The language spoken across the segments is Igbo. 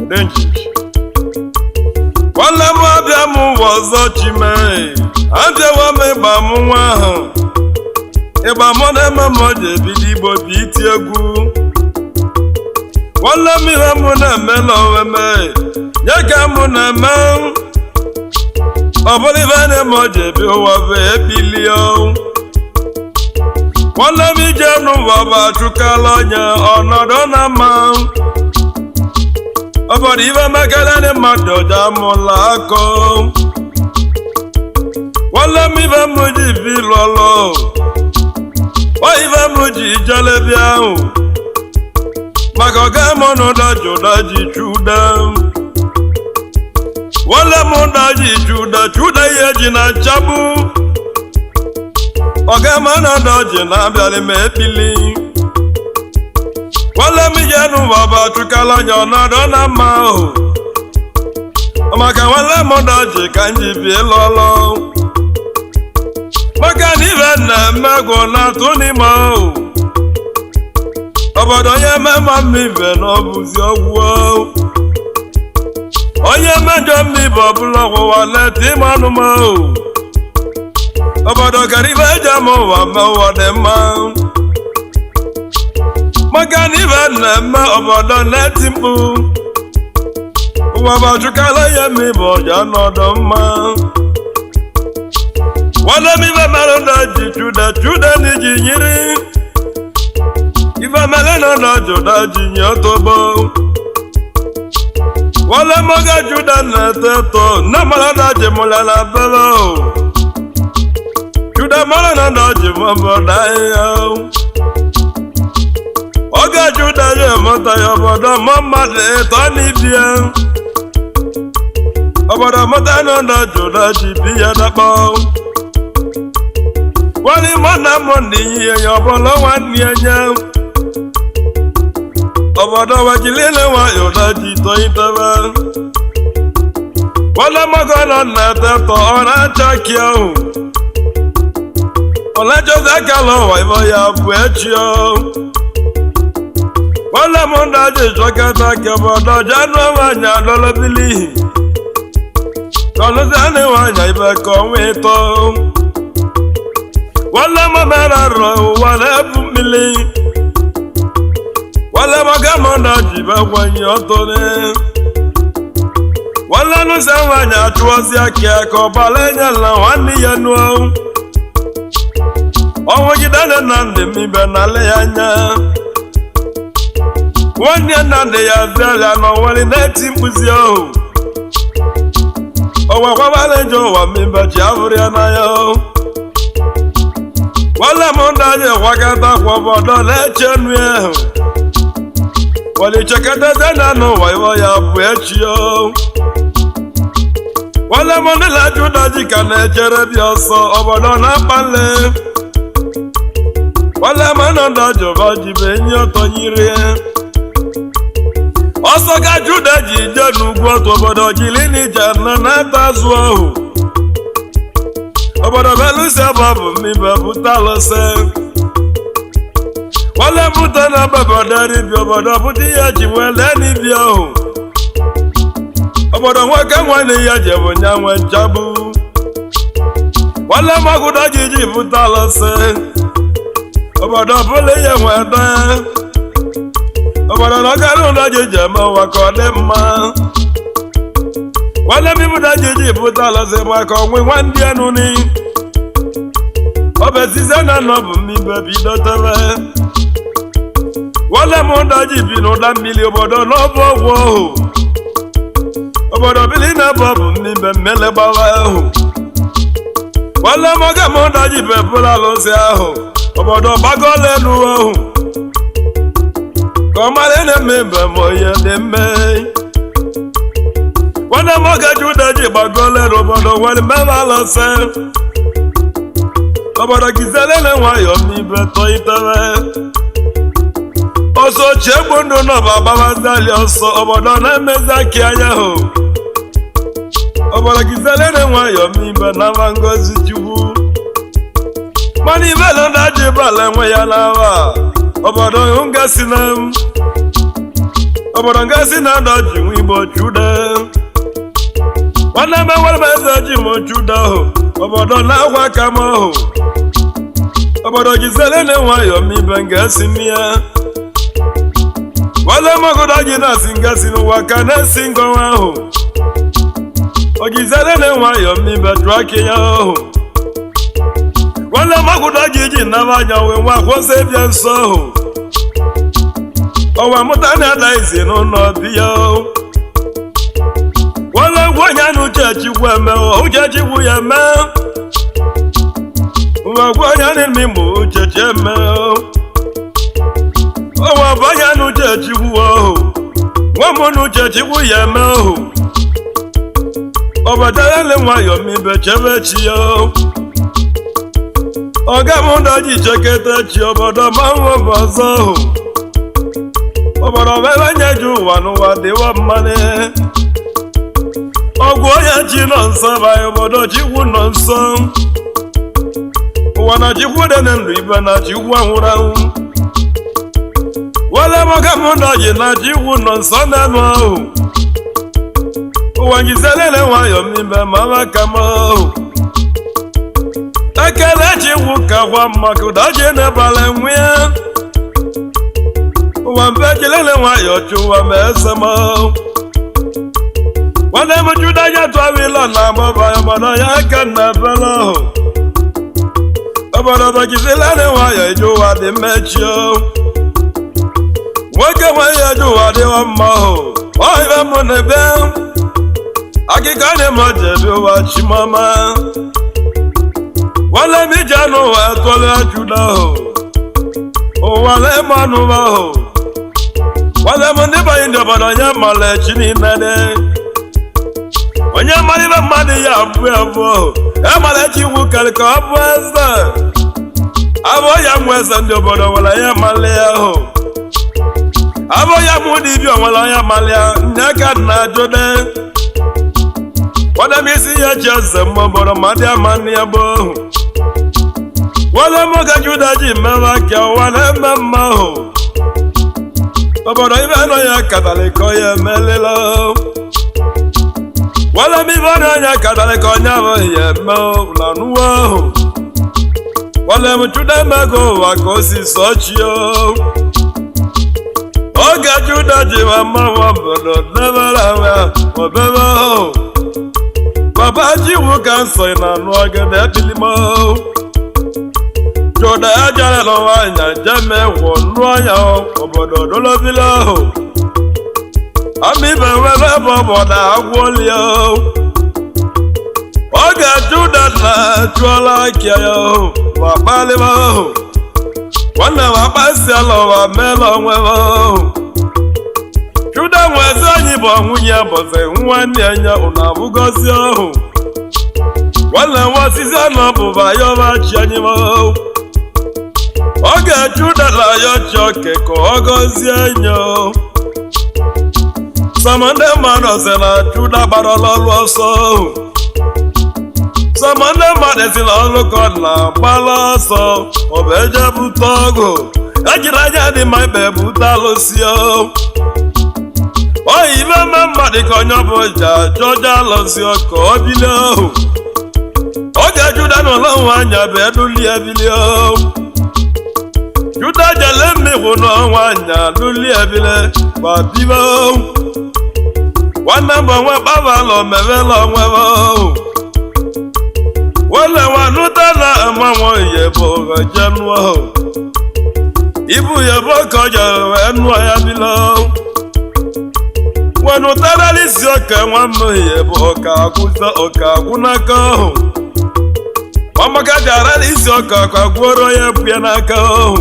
Odenji. Nwanne m, abịa m ụwa ọzọ. Chime, abịawa m ịgba m nwa ahụ, ịgba mụ na-eme m ji ebido igbo bụ iti egwu. Nwanne m, ihe mụ na-eme n'onwe m nye ka mụ na-eme. Ọ bụrụ ife na-eme o ji ebi ụwa bụ ebilie. Nwanne m, ije n'ụwa bụ achụkala onye ọnọdụ na mma. Obodo ife mekele ndị mmadụ ji amụla akọ. Nwanne m, ife m ji bi lọlọ o, ife m ji jelebi ahụ maka ọga m n'ụda ji ụda ji chuda. Nwanne m, ụda ji chuda chuda ihe ji na nchagbu. Ọga m na ụda ji na-abịalị m ebili. Nwanne m, ije n'ụwa bụ achụkala onye ọnọdụ na mma ahụ maka nwanne m ụda ji ka m ji bie lọlọ, maka na ife na-eme gwụ na-atụ n'ime ahụ. Obodo onye mema mma ibe na ọ bụzi ọgwụ. Onye mejọ mma ibe ọbụla ọgwụwa leta ime anụmanụ. Obodo gara ife eji ama ụwa ma ụwa dị mma, maka na ife na-eme obodo na-eti mkpu. Ụwa bụ achụkala ya ma ibe ọja nọdụ mma. Nwanne m, ife mere na ji chuda chuda na iji nyiri ife mere na na juda ji nye ọtọgbọ. Nwanne m, oge juda na-eto eto, nne mara na ji mụla na bere juda mara na na ji mọbọdọ ahịhịa. Oge juda ya emụta ya, obodo mụ mmadụ ịtọ n'ibie obodo mụta na na juda ji bi ya dakpọ. Nwanne mụ na mụ na ihe ya ọbụla nwanne ya nye obodo wajilile nwayọ ụda ji tọitebe. Nwanne mọgọ nọ na-etetọ, ọ na-acha ki ahụ, ọ na-achọzi akala ụwa ibe ya bụ echi o. Nwanne m, ndị aja chọkata ka obodo ji anụ nwaanyị adọlọbili kọlụzi anụ nwaanyị ibe ka ọnwa ịtọ. Nwanne m, mere arọ ụwa na-ebu mmiri. Nwanne m, ọga m na ji gwanye ọtọ ne. Nwanne nụsa nwaanyị achụọzi aka ka ọbara enyela nwanne ya nụọ ọnwụ jidere na ndị m ibe na ale ya anya. Nwanne nna ndị ya zịarịa na onwere na-eti mkpụzi ahụ ọwa kwabara nje ụwa mmibe ji abụrụ ya n'anya. Nwanne m, ndị anyị kwakọta kwa obodo na-eche nnu ahụ were chekọta na n'ụwa iwe ya bụ echi o. Nwanne m, ndị na-achụ ụda ji ka na-echere bịa ọsọ obodo na-akpali. Nwanne m, nọ ndị jụba ji bụ enyi ọtọ nyiri ọsọ ga juda ji je n'ugwu otu obodo jiri n'ije na na-ata azụ ahụ. Obodo belusia bụ mmibe bute alụsị. Nwanne m, bute na obodo ribi obodo bute ihe ji wee lee n'ibi ahụ. Obodo nwoke nwanne ya ji bụ nya nwe nchagbu. Nwanne m, ọgụda ji ji bute alụsị obodo bụla ihe nwee dee obodo na ọkara ụlọ ji ji eme ụwa ka ọ dị mma. Nwanne m, ibụda ji ji bute alụsị maka onwe nwa ndị enuni ọ bụ ezize na nọ bụ mmibe bido tebe. Nwanne m, ụda ji bi n'ụda mmiri obodo n'ọbụ ọgwụ ohu obodo bili na bụ bụ mmibe mmele gbawa ahụ. Nwanne m, oge m ụda ji bebụla alụsị ahụ, obodo gbagola elu ohu ka ọ mara na-eme mbe ma onye dị mme. Nwanne m, oge ji ụda ji gbagola elu, obodo nwere mmemme alụsị obodo gizele na nwayọ mmibe tọitebe ọsọ chiegbu ndụ nọba agbabazali ọsọ obodo na-emezi aki anya hụ obodo gizele na nwayọ mmibe na ama ngozi Chukwu. Mana ibelu na ji bala enwe ya n'awa obodo ngasi na m Obodo ngasị na adọji nwa Igbo chude. Nwanne m enwere m eze ji m chude ahụ. Obodo na-agwa aka m ahụ. Obodo jizere na nwayọọ m ibe ngasị m ya. Nwanne m ọgụdọ ji na-asị ngasị n'ụwa ka na-esi ngọnwa ahụ. Ogizere na nwayọọ m ibe jụọ aka ya ahụ. Nwanne m ọgụdọ ji ji naba anya wee nwa kwụsị bịa nso ahụ. Ọwa mụta na-ada izi n'ụlọ biya. Nwanne gwa onye na uche chikwu eme, uche chikwu ya eme. Nwa gwa onye n'ime imo uche chi eme. Ọwa bụ onye na uche chikwu ahụ. Nwa m na uche chikwu ya eme ahụ. Ọbadara le nwayọọ m ibe chebe chi ya. Ọga m daji cheketa chi obodo ma nwa bụ ọzọ ahụ. Obodo mere nye ji ụwa n'ụwa dịwa mmanụ. Ọgwụ onye chi nọ nso baghị obodo chikwu nọ nso. Ụwa na chikwu dị na ndụ ibe na chikwu anwụrụ anwụ. Wele m ọga m daji na chikwu nọ nso n'elu ahụ. Ụwa njizelele nwayọọ m ibe ma maka m ahụ. Ekele chikwu ka gwa maka ụdaji n'ebala nwee. Ụwa mbe jilele nwayọọ chụwa ma ese m ahụ. Nwanne m juda ya tụawila na agbaba ya mana ya aka na ebele ahụ. Obodo bagizilele nwayọọ ije ụwa dị mmechi o. Nwoke nwe ya eje ụwa dịwa mma ahụ. Ọ ibe mụ na ebe. Akịka na-eme jebi ụwa chimama. Nwanne m ije n'ụwa tụọla juda ahụ. Ụwa lema anụba ahụ. Nwanne m ndị banyị ndị obodo ya mara chi niile dị. Onye mara ibe mmadụ ya abụọ abụọ. E mara chi iwu karị ka ọ bụ eze. Abụọ ya nwe eze ndị obodo nwere ya mara ya ahụ. Abụọ ya mụ dibịa nwere ya mara ya. Nye ka nna jode. Nwanne m isi ya chi eze mma obodo ma dị ama nne ya bụ ohu. Nwanne m ka Juda ji mmewe aka ụwa na-eme mma ahụ. Obodo ibe nọ ya katara ka ya emelila. Nwanne m ibe nọ ya katara ka onye ahụ ya eme ụlọ n'ụwa ahụ. Nwanne m Juda emego ụwa ka o si sọ chi o. Oge Juda ji ma mmanwụ obodo debere ahụ obebe ahụ. Baba jiwu ka nsọ ị na-anụ ogede ebilimo. Juda ejere n'ụwa anya jeme wụ nụọ ya obodo dolobilo ahụ. Ama ibe nwere ebe obodo agwụlie. Oge Juda na-achụọla aka ya ma kpalịba ahụ. Nwanne m akpasịala ụwa meela onwe m ahụ. Juda nwezi anyị bụ nwunye bụzi nwanne ya ụnụ abụgozi ahụ. Nwanne m osisi anọ bụba yọba chi anyị m. Oge Juda na ya chi oke ka ọ gọzie enyo. Some ndị mmadụ sị na Juda gbara ọlụ ọsọ. Some ndị mmadụ si na ọlụ ka ọ na-agbala ọsọ. Ọ bụ eje bute ọgụ. Ejiri anya dị mma ikpe bute alụsị o. Oyi ibe mma mmadụ ka onye ọbụla jọja alụsị ka ọ bilie ohu. Oge Juda n'ụlọ nwa anya bụ edulie ebilie o. Juda jele mmikwu n'ọnwa anya lulie ebile ma bibe o. Nwanne m bụ nwa kpabalụ mebela onwe m o. Nwanne nwa nụta na mmanwụ ihe bụ je nụọ o. Ibu ya bụ ka ọ jere wee nụọ ya bile o. Wenu taralisi oke nwa m ihe bụ ọka agwụza ọka agwụ n'aka ahụ. Ọmaka ji isi ọka ka gwọrọ ya bịa n'aka ahụ.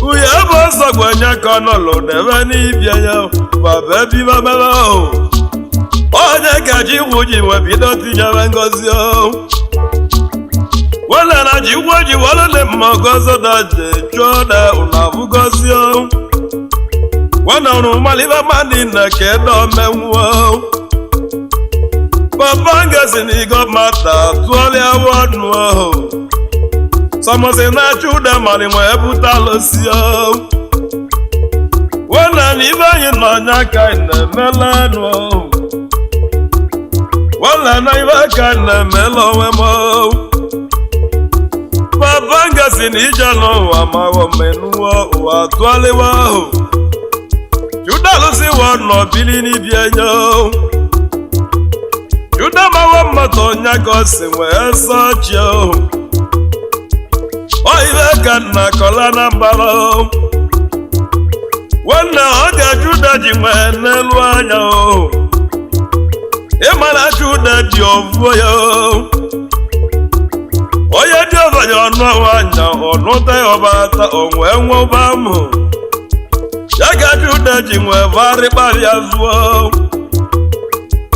Uye bụ ọsọ gwenye ka ọ nọlụ n'ebe n'ibia ya baba ebibamebe ahụ. Onye ka ji igwu ji wee bido tinyere ngozi ahụ. Wele na ji igwu ji were ndị mma gozi da je chụọ da ụna abụgozi ahụ. Wana ọrụ malibe mmadụ na ka edo menwuo. Papa ngezi na igo mata tụọlịa wọnụ ahụ. Sọmọsị na Juda mali nwe ebute alụsị ahụ. Nwanne na ibe anyị nọ anya ka anyị na-emela nụ. Nwanne na ibe aka anyị na-emela onwe m. Papa ngasi na ije n'ụwa ma menuo ụwa tụọlịwa ahụ. Juda lụsị wa nọ bili n'ibie nye. Juda mawa mmadụ onye ka ọ si wee sọchi ahụ. Ọ ibe ka nna kọla na mbara. Nwanne oge Juda ji nwee n'elu anya o. Ịmara Juda ji ovuo ya o. Onye dị ọbanye ọnụ anya ọnụta ya ọbata onwe nwụba mụ. Ya ka Juda ji nwee varịkparịa zuo.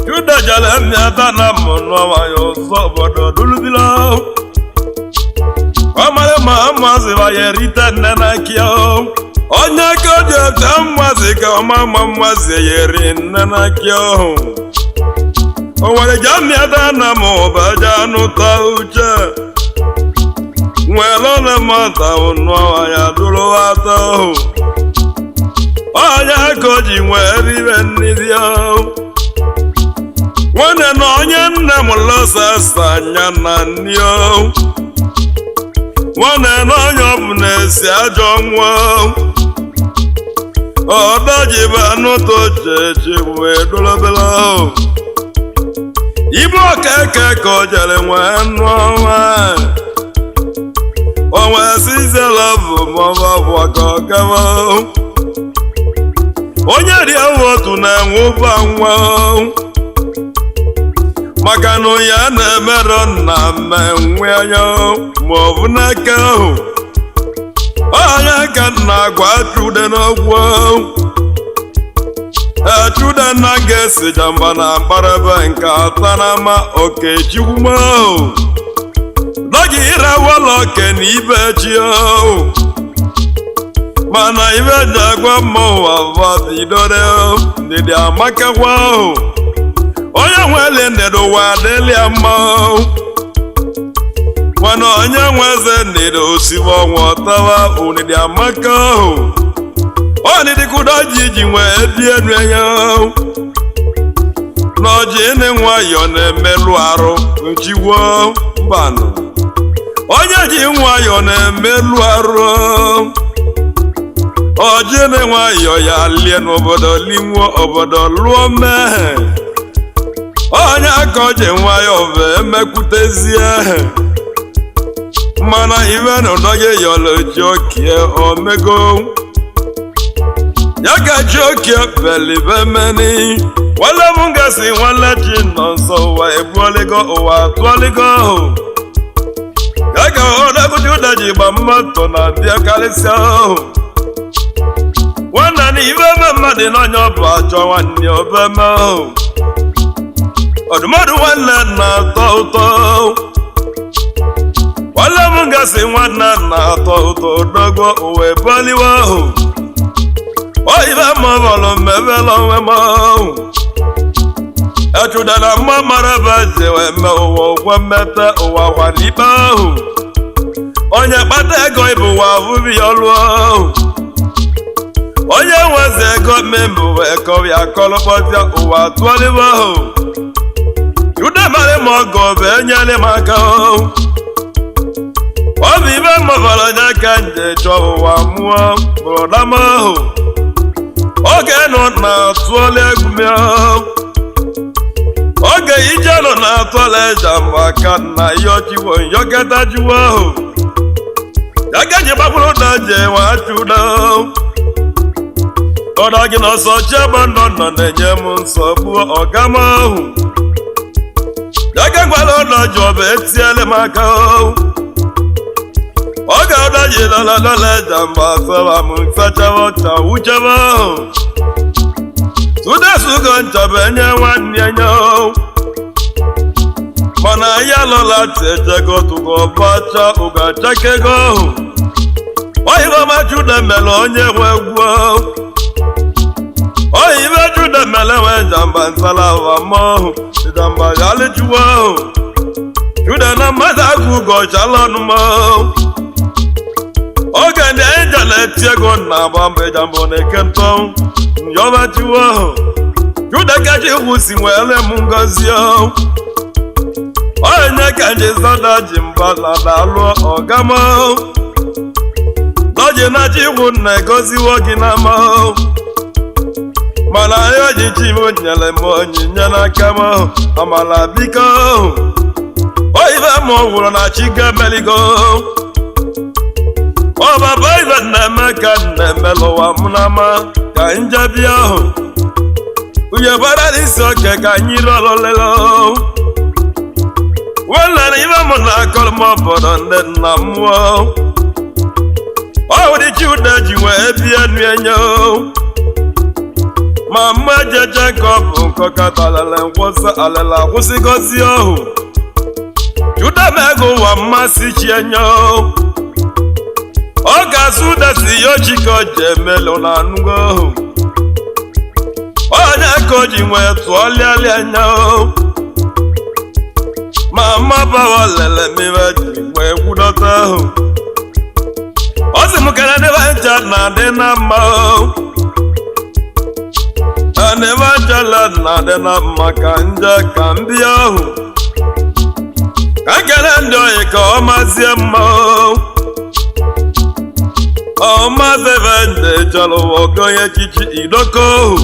Juda jere mmịata na mmụ n'ọnwa ya ọzọ obodo dulubilo. Ọ mara ma mmasị ya erite nne na kia. Onye ka o ji ete mmasị ka ọma ma mmasị ya eri nne na kia ọhụ. O nwere ja mmịata na m ụba ja anụta uche. Nwere ọnụ mmata ụnụ ya dụrụ ata ọhụ. Onye ka o ji nwee ribe nnizi ọhụ. Nwanne na onye nne m lọsasa anya na nni ọhụ. Nwanne na onye ọ bụ na-esi ajọ nwa. Ọdaji bụ anụ tochechi wee dolobele ọhụ. Ibe okeke ka o jere nwee nụọ nwanyị. O nwee sizela bụ maọbụ abụọ ka ọ gaba. Onye dị awụ otu na-enwe ụba nwa. Maka na ya na-emerụ nna mmenwe anya ma ọ bụ n'aka ahụ. Onye ka nna agwa Chude n'okwu. Chude na ga-esi jamba na mkparebe nke atanama Okechukwu ahụ. Dọgị ịrawala oke na ibe chi ahụ. Mana ibe ji agwa mma ụwa bidoro ndidi amakakwa ahụ. Onye nwere ndidi ụwa adịla ya mma. Mana onye nweze ndidi osibo ọnwa ọtawa ndidi amaka ahụ. Ọ ndidi kudo ji ji nwee bi enu ya. N'ọjị ịnị nwayọ na-emelụ arụ nchiwo mbanụ. Onye ji nwayọ na-emelụ arụ. Ọjị ịnị nwayọ ya lie n'obodo linwuo obodo lụọ mmehie. Onye aka o ji nwayọ bụ emekwutezie. Mana ibe na ụdọ gị yọrọ ji okie omego. Ya ka ji okie belibemeni. Nwanne m gasị nwanne chi nọ nso ụwa ebuoligo ụwa tụọligo. Ya ka ọdagụji ụda ji gba mmadụ na bịa karịsịa ahụ. Nwanne na ibe eme mmadụ n'ọnya ọ bụ ajọ nwanne obeme ahụ. Ọdụmọdụ nwanne na-atọ ụtọ. Nwanne m gasị nwanne na-atọ ụtọ dogo ụwa ebuoliwe ahụ. Ọ ibe ma bọlụ mmebela onwe m ahụ. Echudara mma mara ebe ji wee mee ụwa ụgwọ mmete ụwa kwara ikpe ahụ. Onye kpata ego ịbụ ụwa abụghị ya ọlụ ahụ. Onye nwezi ego mmembụ wee kọrọ ya kọrọkpọtịa ụwa tụọlịba ahụ. Juda mara ma ọgọ bụ enyere m aka ahụ. Ọ bụ ibe mọbara onye ka nje chọọ ụwa mụọ bụrụ m ahụ. Oge nọ na-atụọla egwu m ahụ. Oge ije nọ na-atụọla eja maka na yọchiwo yọketa jiwo ahụ. Ya gaji gbakwuru na je wachudo. Ọdọ gị n'ọsọ chiaba nọ nọ na-enye m nsogbu ọga m ahụ. Ya gagwala ọdọ ji ọbụ etiele m aka ahụ. Oge ọdọ ji lọla lọla eja mgbe asọba m nsachawa ọcha wuchebe ahụ. Sudesugo nchọba enye nwanne ya nye. Mana ya lọla techego tụgo bacha ụgachakego ahụ. Oyibe Juda mere onye nwe egwu. Oyibe Juda mere nwe jamba nsalaba mọhụ. Jamba yalijuwa ahụ. Juda na mmadụ agụ ụgọchala ọnụ mọhụ. Oge ndị anyị jala eti ego Na-agba mbọ ịjambọ na-eke ntọ nyọbachiwo Chudekachi kwụsị nwere m ngozi onye ka nji zọda ji mba na dalụ ọgama dọji na chikwu na-egoziwo gị n'ama mana ya ji chi m nyere m onyinye n'aka m amala biko oyibe m gwụrụ na chi ga-emeligo ọbaba ibe na-eme ka na-eme n'ụwa m n'ama ka njebi ahụ uyebara isi oke ka anyị lọlọlelo welere ibe m na-akọrọ m obodo ndị nna mmụọ ọ wụrụ chi ude ji wee bie nu enyo ma mma jeje nke ọ bụ nkọkata alele nkwụsị alele akwụsịgozi ohu judemego ụwa mmasị chi enyo ọ ga-asụ udesi ya ochi ka o ji emelụ na anụgo ohu onye ka o ji nwee tụọ lịalịa anya ma mma bawa lele mmiri ji wee gwudọta ahụ ọ sị m kere ndị ncha na-adị na mma ndị ncha na-adị na mma ka nje ka ndị ahụ ka nkele ndị oyi ka ọ mazie mma ọ mazebe ndị chọrọ nwoke onye chichi idoko ohu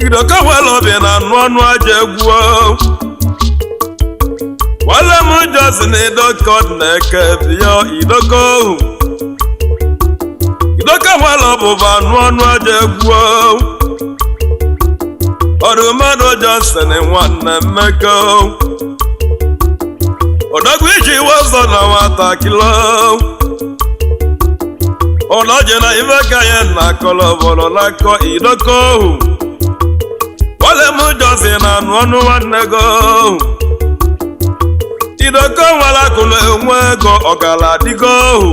idoko nwere obi na anụ ọnụ aja egwu wale m josi na idoko na-eke bịa idoko ohu idoko nwere ọbụba anụ ọnụ aja egwu ọdụmadụ Johnson nwanne mmekọ odogwu iji iwe ọzọ na nwatakịrị ụlọji na ife ka ya na akọlọbọrọ n'akọ idoko ohu wale m josi na anụ ọnụ nwanne go idoko nwere akụ na-enwe ego ọgara adịgo ohu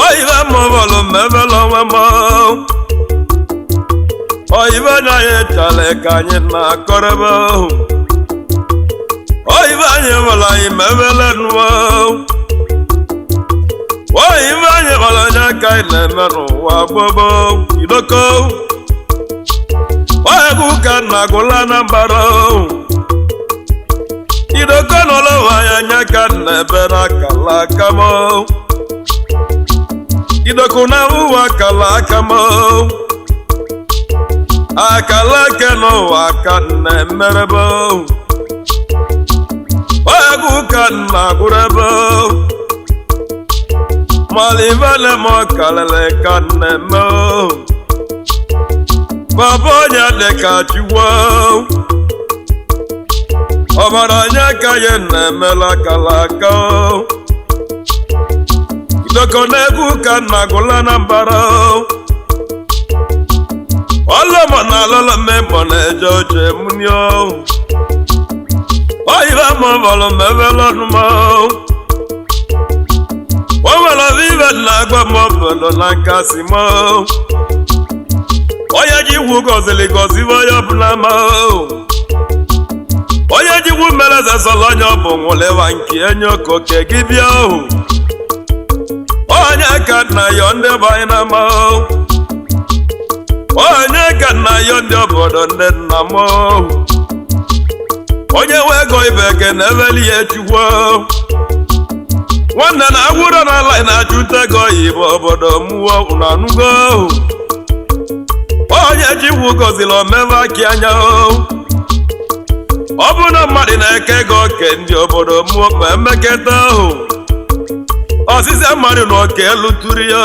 oyibe mọbọlụ mmebele onwe m oyibe na anyị chara ka anyị na-akọrọbe ohu oyibe anyị nwere anyị mebele nụọ oyibe anyị nwere onye aka anyị na-eme n'ụwa gbogbo idoko egwu ka nna agụla na mbara ohu idoko n'ụlọ nwanyị anya ka nna ebe na akala aka m idoko na ụwa akala aka m akala aka n'ụwa ka nna emerebe egwu ka nna agwụrebe malivele m karịrị ka nna eme baba onye dị ka chukwu ọbara onye ka ya na-emela akala aka idoko n'egwu ka nna gụla na mbara ọlọmọ na alọlọ mmemmọ na-eje oche munio oyibe mọbọlụ mebele ọnụmọ o nwere ọbụ ibe na-agwa mọbọlụ na nkasi mọ onye ji ikwu gọziri gọzibe onye ọbụla ma onye jikwu mere eze sọrọ onye ọ bụ nwụlịwa nke enye okoke gị bịa ohu onye ka nna yọ ndị bụ anyị na ma onye ka nna yọ ndị obodo ndị nna m ohu onye nwe ego ibe ke na ebeli ya chukwu nwanne na agwụrọ na ala na-achụta ego oyibo obodo mụọ na anụgo ohu onye jikwu gọziri omebe aki anya ohu ọ bụrụ na mmadụ na-eke ego oke ndị obodo mụọ ma emeketa ahụ ọsịsịa mmadụ na oke elu tụrụ ya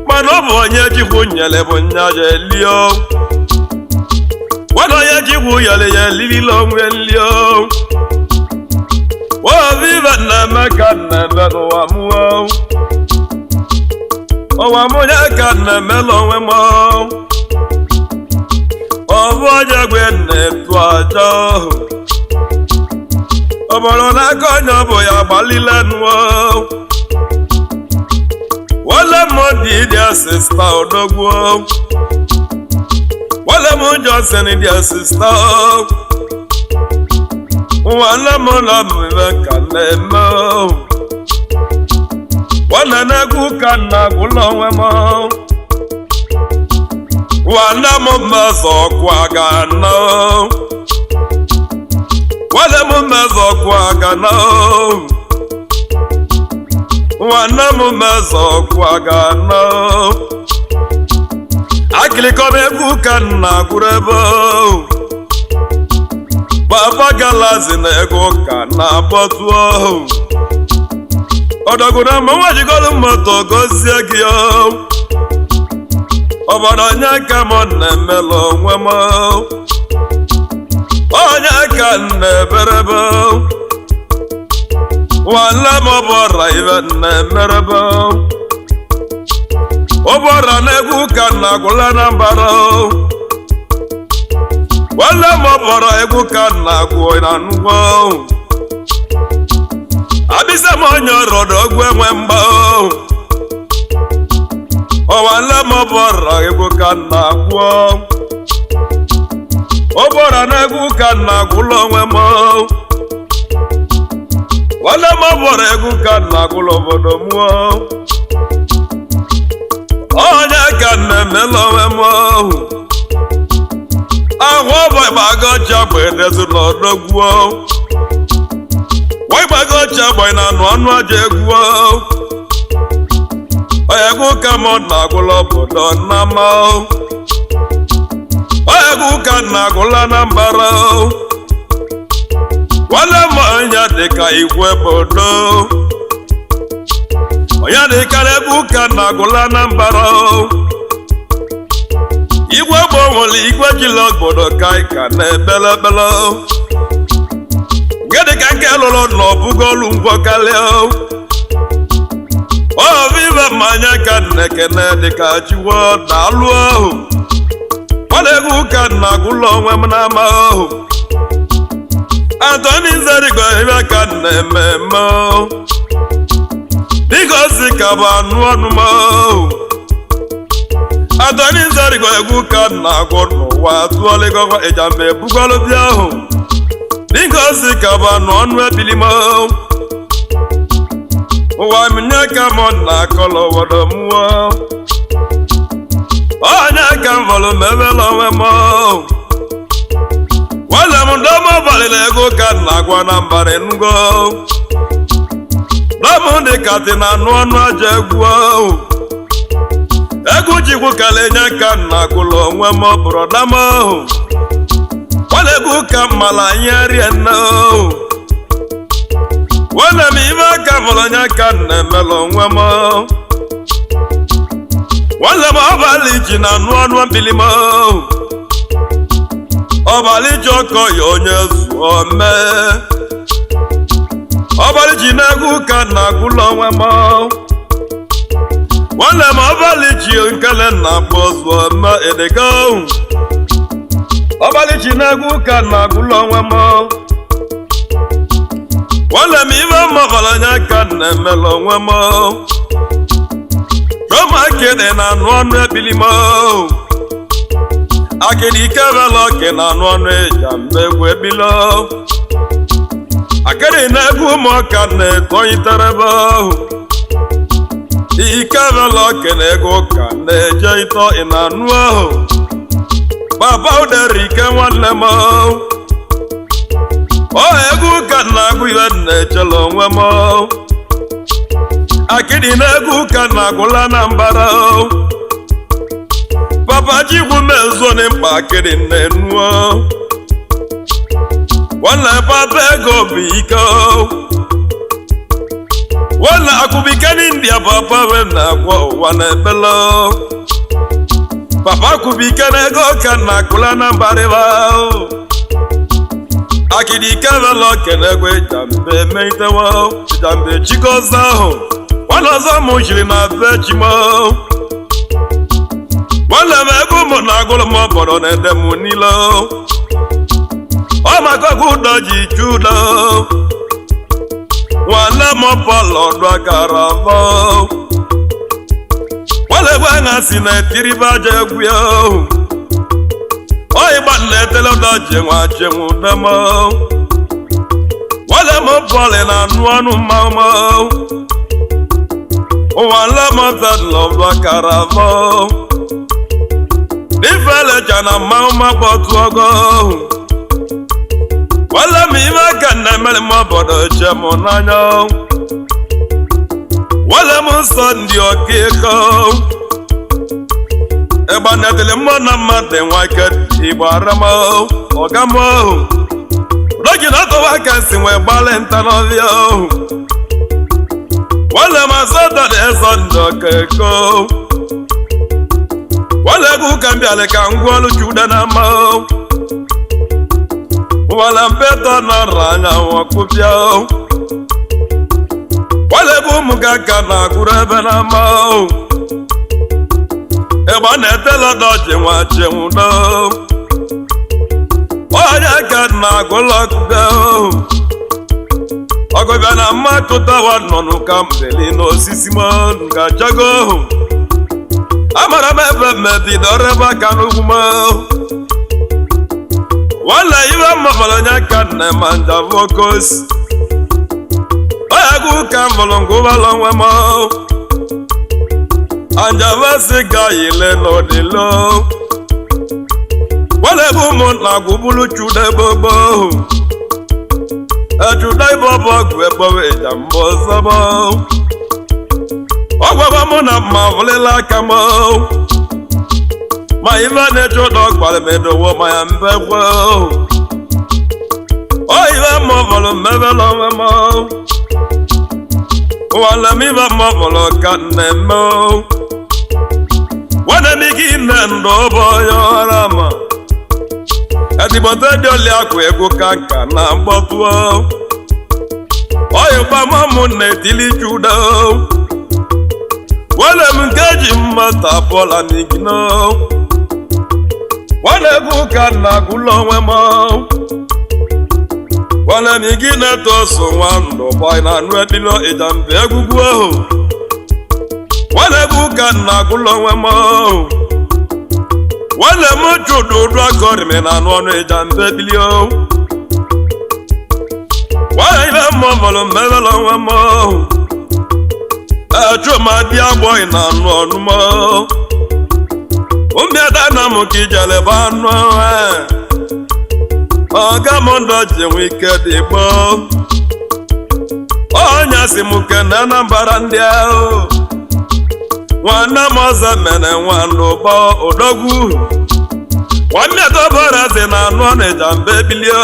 mana ọ bụ onye jikwu nyere bụ nya ya elio nwana onye jikwu yere ya elirila onwe nlio ovive na-eme ka na-eme n'ụwa mụọ ụwa mụ ya ka na-emela onwe m ọ bụ onye gwe na-etu aja ohu obodo n'aka onye ọ bụ ya gbalile nụọ wele m dị dia sista odogwu wele m Johnson dia sista nwanne m na mmemme ka na-eme. Nwanne na-egwu ka nna gwụla onwe m. Nwanne m mmezọ ọkwa ga na. Nwanne m mmezọ ọkwa ga na. Nwanne m mmezọ ọkwa ga na. Akịlịkọm egwu ka nna gwụrụ ebe. Baba Galazi na ego ka na-akpọtụ ọhụ. Ọdọgwụna ma nwa jigolu moto gozie gị o. Obodo onye ka m na-emelụ onwe m. Onye ka m na-eberebe. Nwanne m bụra ibe na-emerebe. Ụbọra na-egwu ka m na-agwụla na mbara. Nwanne m bụra egwu ka m na-agwụ na nnukwu. Abisa m onye ọrọdụ ogwu enwe mgba. Ọwanne m bụra egwu ka m na-agwụ. Ụbọra na-egwu ka m na-agwụla onwe m. Nwanne m bụra egwu ka m na-agwụla obodo m. Onye ka m na-emela onwe m. Ahụ ọbụ ịgbago ọcha bụ edezu n'ọdọgwuo. Ịgbago ọcha bụ na anụ ọnụ aja egwu. Egwu ka m na-agwụla obodo nnama. Egwu ka m na-agwụla na mbara. Nwanne m onye dịka igwe bodo. Onye dịka egwu ka m na-agwụla na mbara. Igwe gboo nwere igwe jila obodo ka ị ka na-ebelebele. Gịnị ka nke lụrụ na ọbụgolu ngwọ karịa? Ọ bụ ibe mmanya ka nnekene dịka jiwo na-alụ ahụ. Nwanne egwu ka nna agwụla onwe m n'ama ahụ. Antoni Nzerigo ebe ka na-eme eme. Biko si ka bụ anụ ọnụ m. Antoni Nzerigo egwu ka nna agwụ n'ụwa tụọlịgọgwa ịjamba ebugolu bịa ahụ. Biko si ka bụ anụ ọnụ ebili m. Ụwa m nye ka m na-akọlọ obodo mmụọ. Onye ka m fọrọ m ebela onwe m. Nwanne m ndọm balịla ego ka m na-agwa na mbara ngo. Dọm dị ka dị na anụ ọnụ aja egwu. Egwu jikwu kala enye ka m na-agụlụ onwe m bụrụ dam. Nwanne egwu ka m mara ihe rie nne. Nwanne m ibe aka fọrọ onye ka m na-emelụ onwe m. Nwanne m ọbalị ji na anụ ọnụ mbili m. Ọbalị ji ọkọ ya onye zụọ mee. Ọbalị ji na-egwu ka na-agwụla onwe m. Nwanne m ọbalị ji nkele na akpọ zụọ mee edego. Ọbalị ji na-egwu ka na-agwụla onwe m. Nwanne m ibe mmabalị anya ka na-emelụ onwe m. Roma kede na anụ ọnụ ebili m. Akịdị ikebela oke na anụ ọnụ ịja mgbe egwu ebilo. Akịdị na-egwu ụmụaka na-etonyitere ebe ahụ. Ikebela oke na ego ka na-eje ịtọ ị na anụ ahụ. Baba udere ike nwanne m. Ọ egwu ka na-agụ ibe na-echela onwe m. Akịdị na-egwu ka na-agwụla na mbara. Papa Chikwu mezuo ni mkpa akịdị na-enuo. Nwanne papa ego bụ ike. Nwanne akụbike n'India papa we na-agwọ ụwa na-ebelo. Papa akụbike na ego ka na-akụla na mbarịba. Akịdị ike bela okene egwu ịjambe emeitewo. Ịjambe chikoza ahụ. Nwanne ọzọ mụ jiri na be chimo. Nwanne m egwu mụ na-agụrụ m obodo na-ede m niile. Ọ maka ọgwụ ụdọ ji chu ụdọ. Nwanne m pọlọ ọdụ akara bọ. Nwanne egwu aṅa si na-etiribe aja egwu ya. Ọ ịgba na-etele ụdọ ji nwa chenwu ụdọ m. Nwanne m pọlị na anụ ọnụ mmanwụ. Ụwa lamọtadlọbakara vọ ifelecha na mmanwụ makpọtụ ọgọ. Wala m ime aka na emere m obodo che m n'anya. Wala m nsọ ndị ọkaikọ ịgbanetili mmụọ na mmadụ nwake igbo aram ọgam rogi na ọtọwa aka si nwee gbalị nta n'ọbịa ohu. Wala m asọtọ dị ịsọ ndị ọkaikọ. Wala egwu ka m bịara ka m gwụọ ọlụ chude na mma. Wala mpetọ nọrọ anyanwụ ọkpụpịa. Wala egwu ụmụ gị aka na-agụrụ ebe na mma. Ịgba na-etela dọji nwa chinwudo onye aka na-agụlọ ọkụbịa. Ọgụbịa na mmatụtawa nọ n'ụka mbeli n'osisi m ga-achago. Amara m ebe mmebidoro ebe aka n'ugwu m. Wala iwe mmafọrọ onye aka nne ma njavụ okosi onye egwu ka m fọrọ ngwụbalọ onwe m. Anjavasi ga yile n'odilo. Wala egwu ụmụnna gwụbulu chude gbogbo echude ịbọbọ ọgwụ egbowe ịja mbọ zọbọ. Ọgwagwa mụ na mma vụlịla aka m ma ife na-eche ụdọ gwara m edowo ma ya mbekwe. O ife mma fọrọ mmebela onwe m. Nwale m ife mma fọrọ ka m na-eme. Nwanne m ike ime ndụ bụ onye ọra ma ezigbote dị oli akụ egwu ka nka na mgbọtụọ oyi gbamamụ na-etili chudo. Wale m nke ji mmata bọla n'igino. Wale egwu ka nna gwụlọ onwe m. Wale m igi na-eto so nwa ndụ bọị na anụ ebilo ịjambe egwugwu ahụ. Wale egwu ka nna gwụlọ onwe m. Wale m chụdụ ụdụ akọrịmị na anụ ọnụ ịjambe bilio. Wale ibe mmụọ fọrọ mmebela onwe m. Achụ ma dị agbọghị na anụ ọnụ m. Ụmịada na m ka ijele bụ anụ. Ọga m ndụ ji nwe ike dị gboo. Ọnya si m kene Anambra ndị ahụ. Nwanne m ọzọ mere nwanne ụbọ odogwu. Nwamịata ọbara si na anụ ọnịja mbe bilio.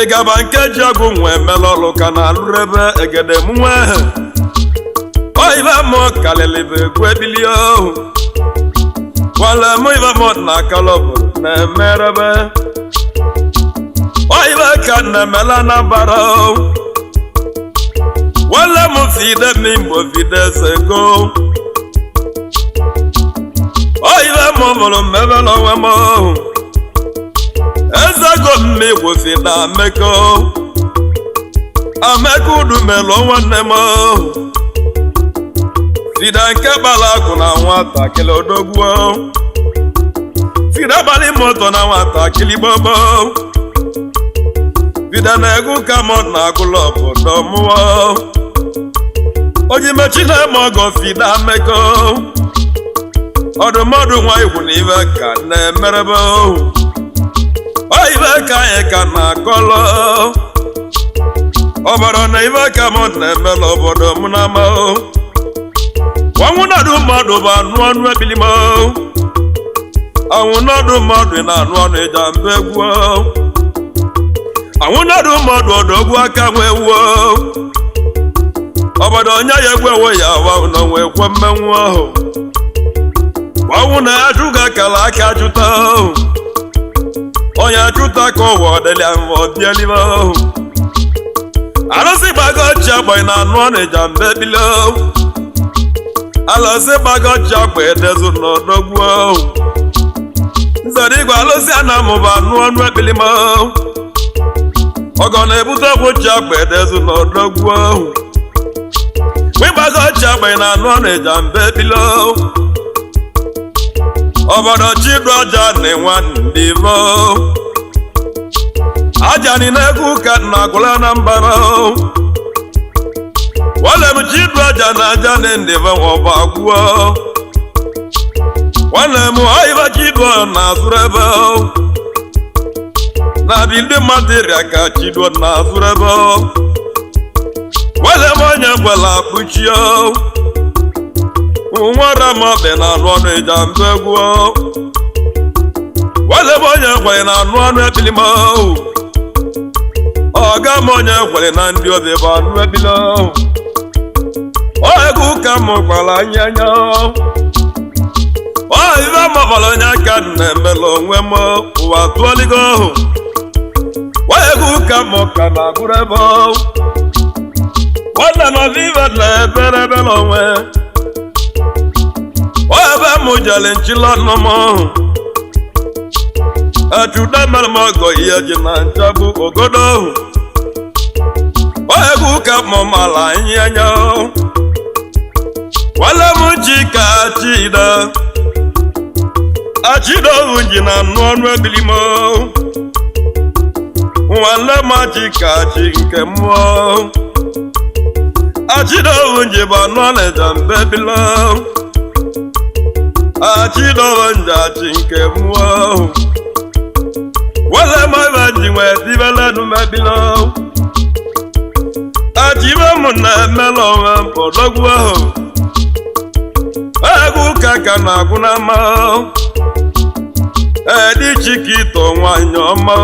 Ịgaba nkeji ọgwụ nwe mela ọlụ ka na alụrebe egede m nwe. Oive mụ kalịlị bụ egwu ebilio. Nwale mụ ive mụ na kalọbụ na-emerebe. Oive ka na-emela Anambra. Nwale mụ fide m Igbo fide sego. Oive mụ mụrụ mmebela onwe m. Ezego mmigwe fide ameko. Ameko udu melụ nwanne m. Fide nke gbara akụ na nwatakịrị odogwu. Fide gbalị moto na nwatakịrị gbogbo. Fide na-egwu ka mụ na-agụlọ obodo mụọ. Oji mechi na-eme ọgọ fide ameko. Ọdụmọdụ nwa igwu na ibe ka na-emerebe. Ibe ka anyị ka na-akọlọ. Obodo na ibe ka mụ na-emela obodo m na ama. Anwụ nọdụ mmadụ bụ anụ ọnụ ebili m. Anwụ nọdụ mmadụ na-anụ ọnụ ịja mbe egwu. Anwụ nọdụ mmadụ odogwu aka nwee wuo. Obodo onye ya egwu ewe ya awa na onwe ekwe mmenwu ahụ. Ọnwụ na-ajụ ga akara aka jụta. Onye achụta ka ụwa ọdịlịa mvọ bịalime. Arụsị gbago ọchị agba na anụ ọnịja mbe bilo. Alụsị gbago ọchị agba edezu n'ọdọgwu. Nzere igwe alụsị anamụba anụ ọnụ ebilime. Ọgọ na-ebute ọgwụ ji agba edezu n'ọdọgwu. Wịgbago ọchị agba na anụ ọnịja mbe bilo. Obodo chidu aja na-enwe ndị mo. Aja ni na-egwu ka nna gwụla na mbara. Wale m Chidu aja na aja na ndị be ọba gwuo. Nwanne m, ọyịba Chidu na-azụrụ ebe na bi ndị mmadụ ịrịa ka Chidu na-azụrụ ebe. Nwanne m, onye gwela akpụchie nwere m ọbị na anụ ọnụ ịja mbe gwuo. Nwanne m, onye kwere na anụ ọnụ ebili m. Ọga m, onye kwere na ndị obi bụ anụ ebili. Egwu ka m gwara anya anya ọ ibe m kpọrọ onye aka na-emela onwe m. Ụwa tụọligo ọhụ. Egwu ka m ka na-agụrụ ebe nwanne m ọbụ ibe na-ebere ebere onwe ebe m jere nchila ọnụ m ọhụ echude mere m ọgọ ihe ji na nchagbu ogodo ọhụ. Egwu ka m mara anyị anya. Nwanne m, ji ka chida achidohu ji na anụ ọnụ ebili m. Nwanne m, achị ka chi nke mmụọ achidohu ji bụ anụ ọnịja mbe bila. Achidohu nji achị nke mmụọ. Nwanne m, ebe ji nwee tibelenu mebila achibe m na-emela onwe m odogwu ahụ. Egwu ụka ka na-agwụ n'ama. Edi chikito nwanyị ọma,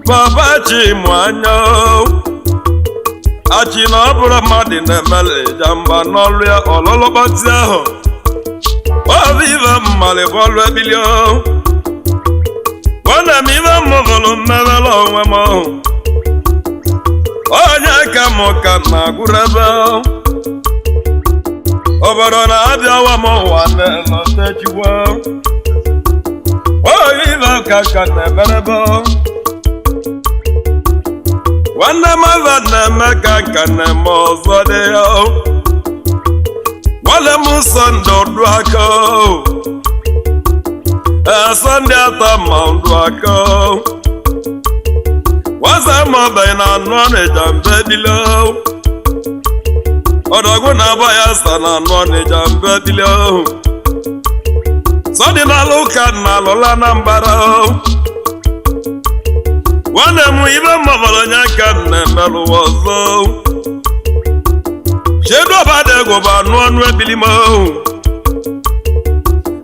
baba chimụ anya achị na ọ bụrụ mmadụ na-emele jamba n'ọlụ ya ọlụlụkpọtị ahụ. Ọ bụ ibe mmalị bọọlụ ebili. Nwanne m, ibe m bụrụ mmebere onwe m ọhụ onye ka m ka na-agụrụ ebe obodo na-abịawa m ụwa na-elọtechikwa onye ibe ka ka na-emerebe. Nwanne m, ebe na-eme ka nka na-eme ọzọ dị ya. Nwanne m, Sọnde ọdụ aka ee, Sọnde atọ ma ndụ aka nwasa ma ọbanye na anụ ọnịja mbe bilo. Ọdọgwụ na-agba ya sa na anụ ọnịja mbe bilo. Sọdị n'alụ ụka na alụla na mbara. Nwanne m, ibe mmabara onye aka na-emelụwa ọzọ. Chedu ọbada egwu bụ anụ ọnụ ebili m.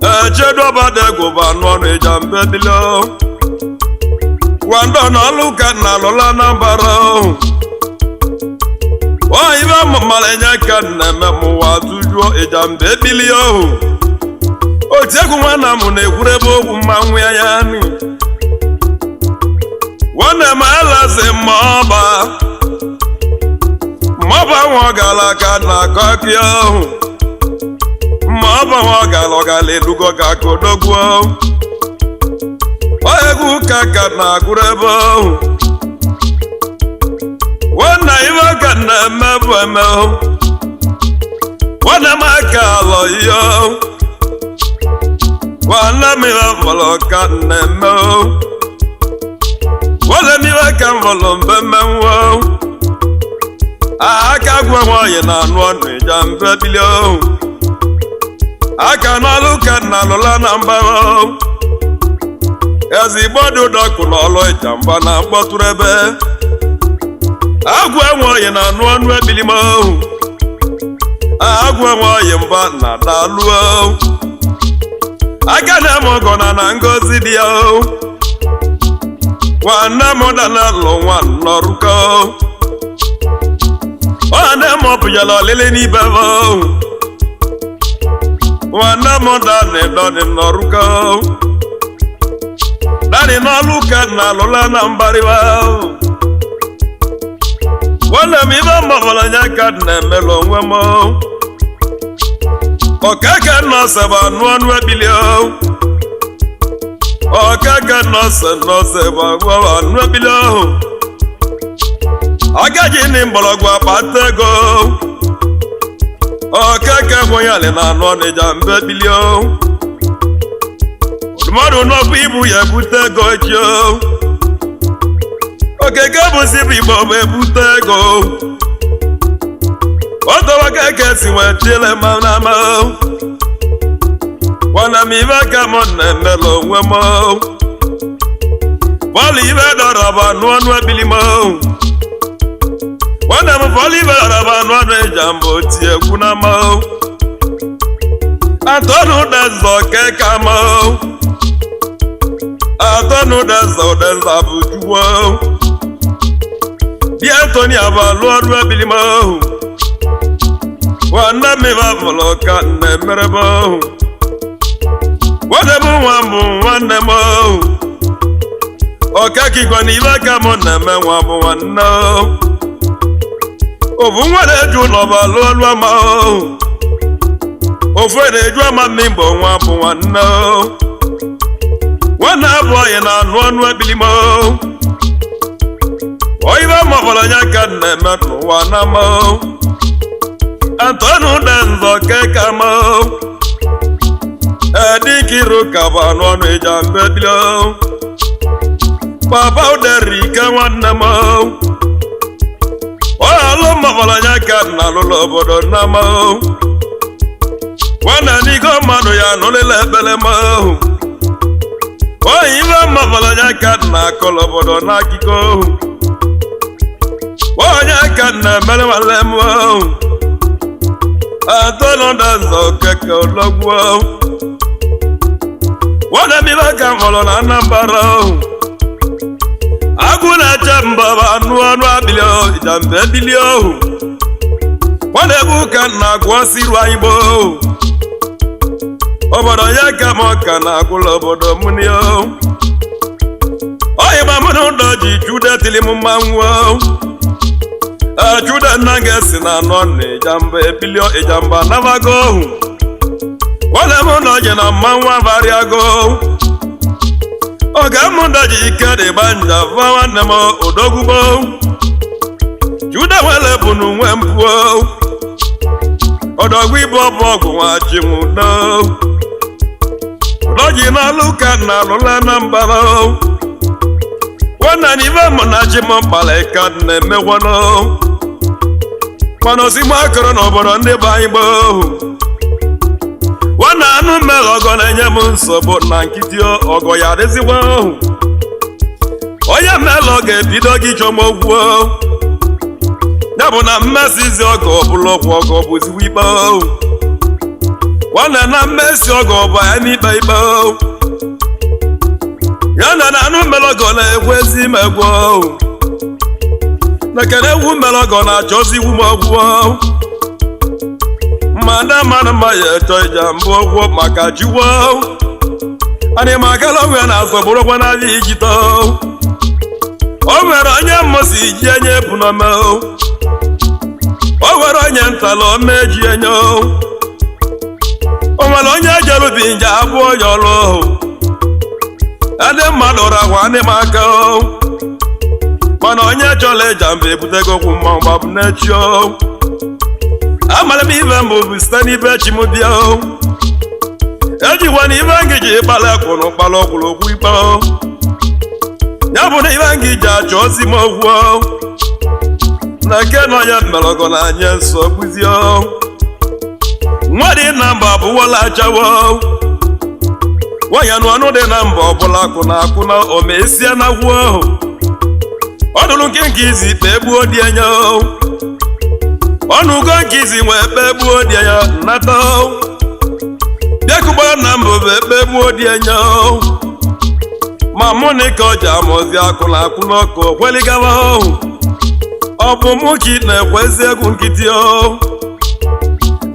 Ee, chedu ọbada egwu bụ anụ ọnụ ịja mbe bilo. Gwandọ na ọlụ ụka na alụla na mbara. Ọ ibe mmamara enye aka na-eme m ụwa tujuo ịja mbe ebili ohu. Otu egwu nwanna m na-ekwuru ebe okwu mmanwụ ya ya nị. Nwanne m, alazi mmaọba mmaọba nwa gara aka na akọ akị ahụ. Mmaọba nwa gara ọgala elugo ga aka odogwu. Ọ egwu ụka ka na-agụrụ ebe ahụ. Nwanne, ibe ka na-eme bụ eme. Nwanne m, aka alọ ihe. Nwanne m, ihe fọrọ ka na-eme. Nwanne m, ihe ka m fọrọ mbe mmenwu aka gwa nwanyị na anụ ọnụ ịja mbe bili. Aka n'ọlụ ka na alụla na mbara. Ezigbo dị ụdọkụ n'ọlụ ịjamba na mkpọtụrụ ebe agwụ enweghị na anụ ọnụ ebili m. Agwụ enweghị mba na dalụo aka na m ọgọ na na ngozi dị ya. Nwanne m, dana lụ nwanne ọrụkọ. Nwanne m, ọpụnyere ọlịlị n'ibe m. Nwanne m, dani dọni nọrụkọ dani n'ọlụ ka na alụla na mbariwa. Nwanne m, ibe mgbabara anya ka na-emelụ onwe m. Ọkaka nọọsụ bụ anụ ọnụ ebili. Ọkaka nọọsụ nọọsụ bụ agwa anụ ebili ahụ. Agaghị ndị mgbọrọgwụ akpata ego. Ọkaka nweghị na anụ ọnịja mbe ebili. Mmadụ n'ọbụ ibu ya ebute ego echi. Okeke bụzi bụ igbo bụ ebute ego. Otowa keke si wee chile ma na ma. Nwanne m ibe ka m na-emela onwe m. Bọọlụ ibe dọrọ bụ anụ ọnụ ebili m. Nwanne m bọọlụ ibe dọrọ bụ anụ ọnụ ịja mbụ tie egwu na m. Atọnụ dezọ keka m. Atọnụ dezọ dezọ bụ juwo. Di Antoni abalụ ọrụ ebili m. Nwanne m ibe bụlụ ka nne mere m. Nwanne m nwa bụ nwanne m. Ọkakigwe na ibe ka m na-eme nwa bụ nwanne. Ofu nwa na-eju ụlọ bụ alụ ọlụ ama. Ofu na-eju ama mmigbo nwa bụ nwanne. Nwanne abụọghị na anụ ọnụ ebili m. Oyibe mọbụrụ onye ka m na-eme n'ụwa na m. Antonu Denzo keka m. Edikiru ka bụ anụ ọnụ ịja mbe bilo. Papa Uderike nwanne m. Ọlụ mọbụrụ onye ka m na-alụlụ obodo nna m. Nwanne n'igo mmadụ ya nụlịla ekpere m. Oyi ibe mọbụrụ onye ka m na-akọlụ obodo n'akụkọ. Onye ka m na-emere nwanne m. Antonu Denzo keke ologwu. Nwanne m ibe ka m hụrụ na Anambra. Agụ na-eche mba bụ anụ ọnụ abili ịjambe ebili ohu. Nwanne bụ ka nna agwọ siru anyị gboo. Obodo ya ka m ka na-agwụla obodo m ni o. Oyi ma mụ na ụdọ ji jude tili m mmanwụ. Jude nna ga-esi na anọ na ịjamba ebili ịjamba anabago ohu. Nwanne m nọ ji na mmanwụ avarịago. Oge m daji ike dịgba nja va nwanne m odogwugbo. Jude nwere bụ n'onwe mpụo. Odogwu ibu ọbụ ọgwụ nwa chinwudo. Ụdọji n'alụ ka na alụla na mbara. Nwanne na ibe mụ na chi m kpara ka na-emekwanụ. Mana osigbo akọrọ n'obodo ndị be anyị gboo. Nwanne anụ mmere ọgọ na-enye m nsogbu na nkịtị ọgọ ya adịzikwa. Onye mmere ọ ga-ebido gị chọm okwu. Ya bụ na mmesizi ọgọ ọbụla ọgwụ ọgọ bụzikwa ikpe. Nwanne na mmesi ọgọ bụ ya n'ikpe ikpe. Ya na anụ mmere ọgọ na-ekwu ezi imegwu. Na kene egwu mmere ọgọ na-achọzi igwu m ọgwụ. Mmadụ mmadụ mma ya echọ ija mbụ ọgwụ maka jiwo. Anyị ma agala onwe ya na-azọgburu n'ahịa ijito. O nwere onye mmụsị ji enye ebunome. O nwere onye ntala ome ji enye. O nwere onye jerubi nje abụọ ya ọrụ. Ndị mmadụ rakwa ndị m aka. Mana onye chọrọ ịja mba ebutego okwu mmanwụ gbabụ n'echi. Amara m ibe mbụ bụ site n'ibe chi m bịa. Ejikwa na ibe ngị ji kpara kwụrụ kpara ọkwụrụ okwu ikpe. Ya bụ na ibe ngị ji achọ ozi m okwu. Na nke na onye mmerọgọ na anya nsogbuzi. Nwa dị na mba abụwala achawo. Nwanyị anụ ọnụ dị na mba ọbụla akwụna akwụna o mesie na gwuo. Ọ dụrụ nke nke izi ikpe gbuo dị anya. Ọnụ ugo nke izi nwee ekpe gbuo dị anya nnata. Bịakụgbara na mbụ bụ ekpe gbuo dị anya. Ma mụ na ike ọja amụzi akwụna akwụna ọkụ okweligawa. Ọ bụ mụ ka ị na-ekwezi egwu nkịtị o.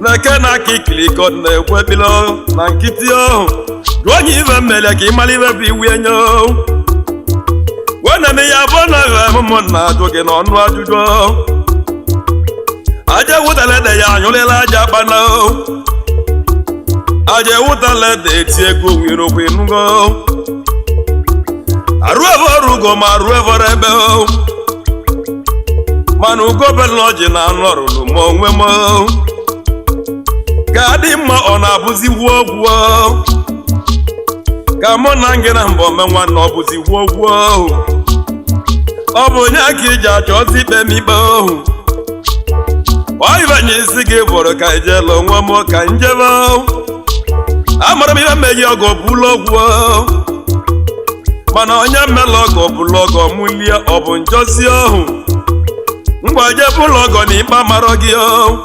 Na eke na aka ikiliko na-ekwe bilo na nkịtị o. Jụọ onye ibe mmele ka ị mara ibe bụ iwu enyo. Nwanne m ya bụ na mụ na-ajụ gị n'ọnụ ajụjụ. Aja ewutala ede ya anyụlịla aja kpana. Aja ewutala ede eti ego nwere okwu ịnụgo. Arụ evọrọ ugo ma arụ evọrọ ebe. Mana ugo bela ọjị na anụ ọrụrụ m onwe m. Ka adị mma ọ na-abụzi wuo gwuo. Ka mụ na ngị na mbọ ome nwanne ọ bụzi gwuo gwuo. Ọ bụ onye aka iji achọ ozi ikpe m ikpe ohu. Ọyịbanye isi gị bụrụ ka ijelu onwe m ka njebe. Amara m ihe mmeji ọgọ bụlụ ọgwụ, mana onye mmela ọgọ bụlụ ọgọ mụlie, ọ bụ njọzi ọhụ ngwa je bụlụ ọgọ na ikpe amarọ gị o.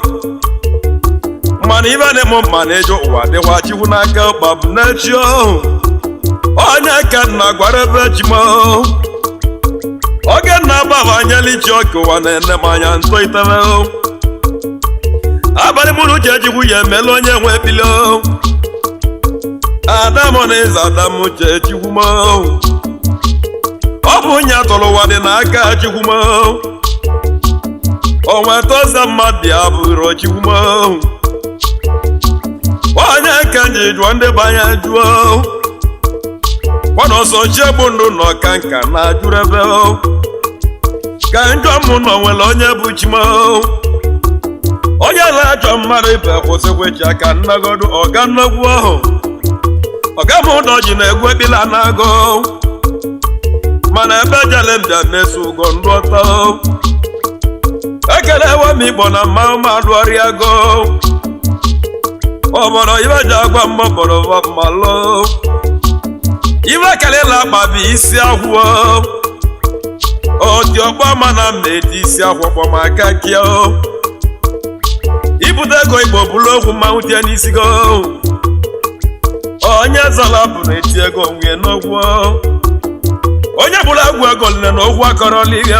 Mana ibe na-eme mma na ịjụ ụwa dịwa chikwu n'aka ụkpa bụ n'echi ọhụ. Onye ka nna gwara ebe chi m, oge nna agbabanyela ichi ọka ụwa na-ene m anya ntọ itebe. Abalị mụ na uche ejikwu ya emela onye nwe ebili. Adamụ na ịza Adamụ uche chikwu m, ọ bụ onye atọrọ ụwa dị n'aka chikwu m. Onwe tọza mmadụ ya bụrụ chikwu m. Onye ka nji jụọ ndị banya jụọ kwana ọsọ chiegbu ndụ nọ ka nka na ajụrụ ebe ka njọ mụ nọ nwere onye bụ chi m. Onye na-achọ mmadụ ibe kwụsịkwa echi aka nnagodu ọga nnegwu ahụ ọga m ụdọ ji na-egwu ekpila na-agụ, mana ebe jele mbịa na-eso ugo ndụ ọtọ. Ekelewe m Igbo na mmanwụ mmadụ ọrịa go obodo ibe ji agwa mgbọbọrọ mmalụ ibe kelela akpa bụ isi akwụọ oti ọkpọ, mana m na-eti isi akwụ kpọmaka kịọ ibute ego Igbo bụrụ okwu mmanwụ tie n'isi go. Onye zọla bụ na-eti ego nwunye n'okwu, onye bụrụ agwụ ego nne na okwu akọrọla ihe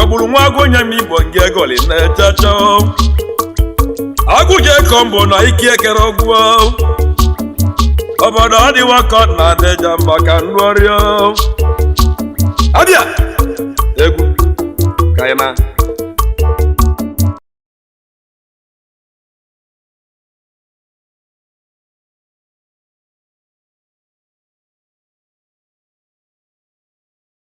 ọ gburu nwa agụ nye m Igbo nke ego li na-echecho agụje kọmbụ na ike ekere ọgwụ obodo ọ dịwa ka ọ na-adịja mba ka ndụ ọrịa abịa egwu ka anyị na.